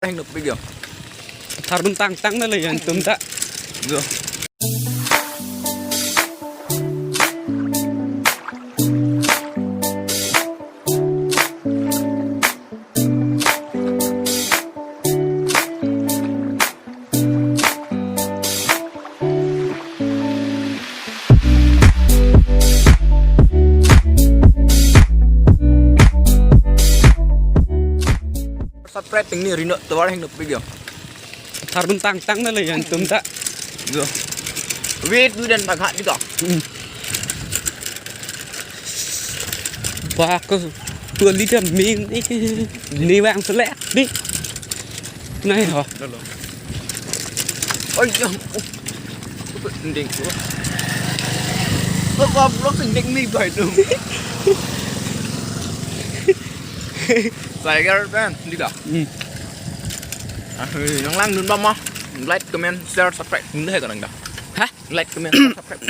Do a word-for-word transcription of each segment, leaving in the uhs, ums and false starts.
Hang nupik yo. Thar dun tang tang na le yan tum ta. Yo. Subscribe ping ni Rino tovar hang nupik yo. Thar dun tang tang na le yan tum ta. Yo. Wait, du dan paghat gitu. Wah, ko tua liter min ni, ni bang selek di. Nai ho. Oi, yo. Nding ko. Ko vlog sing ding ni bai tu. Tiger pen, di da. Hmm. Ah, nang lang nun ba ma. Like, comment, share, subscribe. Nun hai ka nang da. Hah? Like, comment, share, subscribe.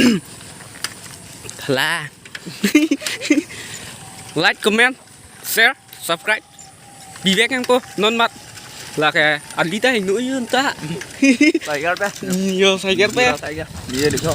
Thala. Like, comment, share, subscribe. Bibek yang ko non mat. Lake Alita hingno yun ta. Tiger pen. Yo, Tiger pen. Tiger. Iya, dikho.